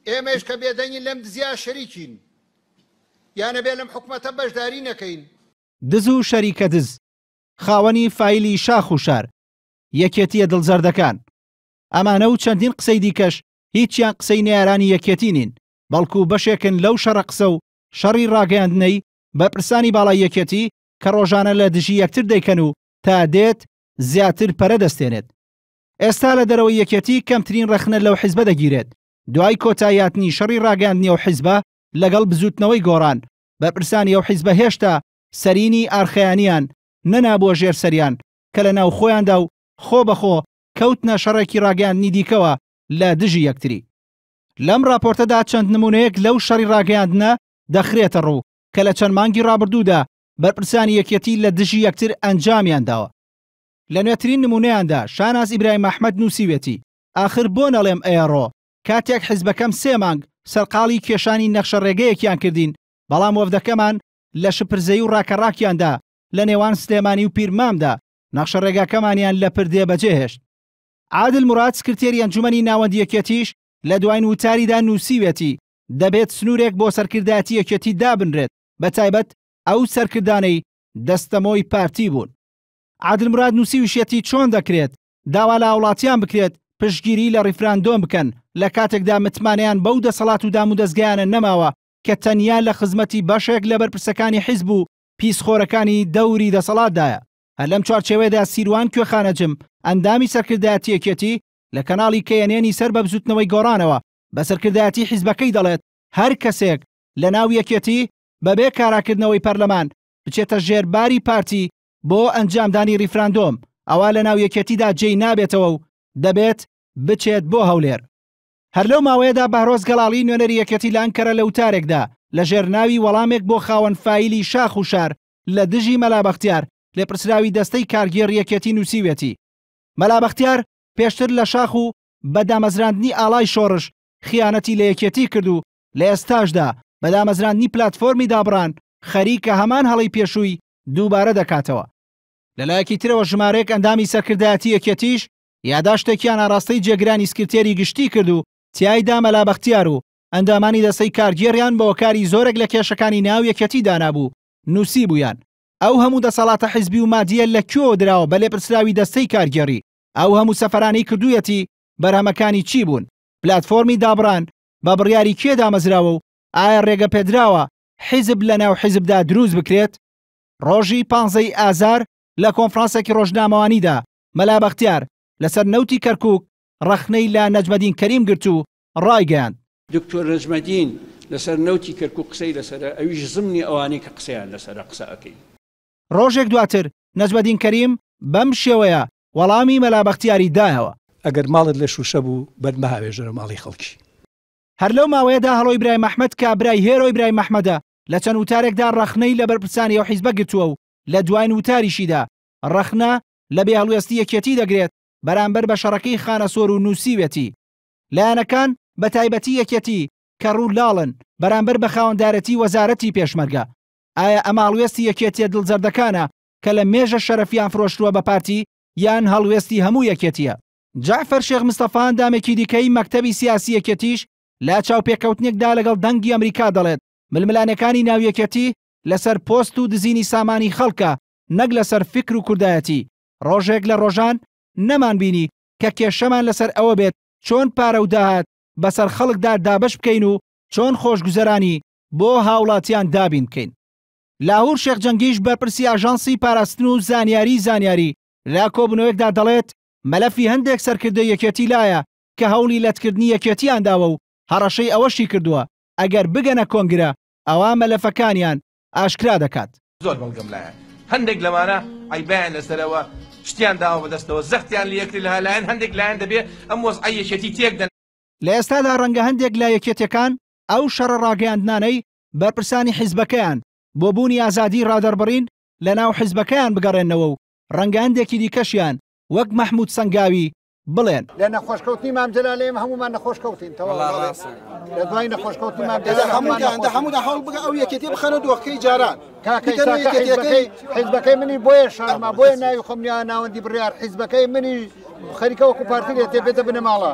ئێمەیش کە بێدەنگین لەم دزییە شەریکین، یان ئەبێ لەم حکومەتە بەشداری نەکەین. دز و شەریکە دز، خاوەنی فایلی شاخ و شار، یەکێتییە دڵزەردەکان. ئەمانە و چەندین قسەی دیکەش هیچیان قسەی نەیارانی یەکێتی نین، بەڵکو بەشێکن لەو شەڕە قسە و شەڕی ڕاگەیاندنەی بەرپرسانی باڵای یەکێتی کە ڕۆژانە لە دژی یەکتر دەیکەن و تا دێت زیاتر پەرە دەستێنێت. ئێستا لە دەرەوەی یەکێتی کەمترین ڕەخنە لەو حیزبە دەگیرێت. دوای کۆتاییهاتنی شەڕی ڕاگەیاندنی ئەو حیزبە لەگەڵ بزووتنەوەی گۆڕان، بەرپرسانی ئەو حیزبە هێشتا سەرینی ئارخەیانیان نەنابووە ژێر سەریان کە لە ناو خۆیاندا و خۆ بە خۆ کەوتنە شەڕێکی ڕاگەیاندنی دیکەوە لە دژی یەکتری. لەم ڕاپۆرتەدا چەند نموونەیەک لەو شەڕی ڕاگەیاندنە دەخرێتە ڕوو کە لە چەند مانگی ڕابردوودا بەرپرسانی یەکێتی لە دژی یەکتر ئەنجامیان داوە. لە نوێترین نموونەیاندا شاناز ئیبراهیم ئەحمەد نووسیوێتی، ئاخر بۆ نەڵێم ئەیەڕۆ، کاتێک حیزبەکەم سێ مانگ سەرقاڵی کێشانی نەخشە ڕێگەیەکیان کردین، بەڵام وەفدەکەمان لە شپرزەیی و ڕاکەڕاکیاندا لە نێوان سلێمانی و پیرمامدا نەخشە ڕێگاکەمانیان لە پردێ بەجێهێشت. عادل موراد سکرتێری ئەنجومەنی ناوەندی یەکێتیش لە دواین وتاریدا نووسیوێتی، دەبێت سنوورێک بۆ سەرکردایەتی یەکێتی دابنرێت، بەتایبەت ئەو سەرکردانەی دەستەمۆی پارتی بوون. عادل موراد نووسیویشیەتی چۆن دەکرێت داوا لە هاوڵاتیان بکرێت پشتگیری لە ڕیفراندۆم بکەن لە کاتێکدا متمانەیان بەو دەسەڵات و دامودەزگایانە نەماوە کە تەنیا لە خزمەتی بەشێک لە بەرپرسەکانی حیزب و پیسخۆرەکانی دەوری دەسەڵاتدایە. هەر لەم چوارچێوەیەدا سیروان کوێخانەجم، ئەندامی سەرکردایەتی یەکێتی، لە کەناڵی کەیەنێنی سەر بە بزوتنەوەی گۆڕانەوە بە سەرکردایەتی حیزبەکەی دەڵێت هەر کەسێک لە ناو یەکێتی بەبێ کاراکردنەوەی پەرلەمان بچێتە ژێر باری پارتی بۆ ئەنجامدانی ریفراندۆم ئەوا لە ناو یەکێتیدا جێی نابێتەوە و دەبێت بچێت بۆ هەولێر. هەر لەو ماوەیەدا بەهرۆز گەڵاڵی نوێنەری یەکێتی لە ئەنکەرە لە وتارێکدا لە ژێر ناوی وەڵامێک بۆ خاوەن فایلی شاخ و شار لە دژی مەلا بەختیار لێپرسراوی دەستەی کارگێڕی یەکێتی نووسیوێتی مەلا بەختیار پێشتر لە شاخ و بە دامەزراندنی ئاڵای شۆڕش خیانەتی لە یەکێتی کرد و لە ئێستاشدا بە دامەزراندنی پلاتفۆرمی دابڕان خەریکە هەمان هەڵەی پێشووی دووبارە دەکاتەوە. لەلایەکی ترەوە ژمارەیەک ئەندامی سەرکردایەتی یەکێتیش یاداشتێکیان ئاڕاستەی جێگرانی سکرتێری گشتی کرد و تیایدا مەلا بەختیار و ئەندامانی دەستەی کارگێڕیان بە هۆکاری زۆرێک لە کێشەکانی ناو یەکێتی دانابوو نووسیبوویان ئەو هەموو دەسەڵاتە حیزبی و مادییە لە کوێوە دراوە بە لێپرسراوی دەستەی کارگێڕی؟ ئەو هەموو سەفەرانەی کردوویەتی بەرهەمەکانی چی بوون؟ پلاتفۆرمی دابڕان بە بڕیاری کێ دامەزراوە و ئایا ڕێگەپێدراوە حیزب لە ناو حیزبدا دروست بکرێت؟ ڕۆژی پانزەی ئازار لە کۆنفرانسێکی ڕۆژنامەوانیدا مەلا بەختیار لەسەر نەوتی کەرکوک ڕەخنەی لە نەجمەدین کەریم گرت و ڕایگەیاند. دکتۆر نەجمەدین لەسەر نەوتی کەرکوک قسەی لەسەرە ئەویش زمنی ئەوانەی کە قسەیان لەسەرە قسە ئەکەین. ڕۆژێک دواتر نەجمەدین کەریم بەم شێوەیە وەڵامی مەلا بەختیاری دایەوە. ئەگەر ماڵت لە شووشە بوو بەرد مەهاوێژەرە ماڵی خەڵکی. هەر لەو ماوەیەدا هەڵۆ ئیبراهیم ئەحمەد کە برای هێرۆ ئیبراهیم ئەحمەدە لە چەند وتارێکدا ڕەخنەی لە بەرپرسانی ئەو حیزبە گرتووە و لە دواین وتاریشیدا ڕەخنە لە بێهەڵوێستی یەکێتی دەگرێت بەرامبەر بە شەڕەکەی خانەسۆر و نووسیوێتی لایەنەکان بە تایبەتی یەکێتی کەڕ و لاڵن بەرامبەر بە خاوەندارێتی وەزارەتی پێشمەرگە. ئایا ئەمە هەڵوێستی یەکێتیە دڵزەردەکانە کە لە مێژە شەرەفیان فرۆشتووە بە پارتی یان هەڵوێستی هەموو یەکێتیە؟ جەعفەر شێخ مستەفا ئەندامێکی دیکەی مەکتەبی سیاسی یەکێتیش لە چاوپێکەوتنێکدا لەگەڵ دەنگی ئەمریکا دەڵێت ململانێکانی ناو یەکێتی لەسەر پۆست و دزینی سامانی خەڵکە نەک لەسەر فیکر و کوردایەتی، ڕۆژێک لە ڕۆژان نەمان بینی کە کێشەمان لەسەر ئەوە بێت چۆن پارە و داهات بەسەر خەڵکدا دابەش بکەین و چۆن خۆشگوزەرانی بۆ هاوڵاتیان دابین بکەین. لاهور شێخ جەنگیش بەرپرسی ئاژانسی پاراستن و زانیاری زانیاری لە کۆبوونەوەیەکدا دەڵێت مەلەفی هەندێک سەرکردەی یەکێتی لایە کە هەوڵی لەتکردنی یەکێتیان داوە و هەڕەشەی ئەوەشی کردووە ئەگەر بگەنە کۆنگرە ئەوا مەلەفەکانیان ئاشکرا دەکات. زۆر بەڵگەم لایە هەندێک لەوانە عەیبەیان لەسەرەوە شتیان داوە بەدەستەوە زەختیان لەیەکتری لە لایەن هەندێک لایەن دەبێ ئەم وەزعەی یەکێتی تێک دەن. لە ئێستادا ڕەنگە هەندێک لە یەکێتیەکان ئەو شەڕە ڕاگەیاندنانەی بەرپرسانی حیزبەکەیان بۆ بوونی ئازادی ڕادەربڕین لە ناو حیزبەکەیان بگەڕێننەوە و ڕەنگە هەندێکی دیکەشیان وەک مەحمود سەنگاوی بڵێن. لە نەخۆشکەوتنی مام جەلال ئێمە هەموومان نەخۆش کەوتین تەواو لە دوای نەخۆشکەوتنی مام جەلال هەموومان نەخۆش هەموو هەوڵ بگە ئەو یەکێتی بخەنە دۆخەکەی جاران کاکە ئیستا کە حیزبەکەی حیزبەکەی منی بۆیە شارما بۆیە ناوی خۆم نیا ناوەندی بڕیار حیزبەکەی منی خەریکە وەکو پارتی لێ تێ بێتە بنەماڵە.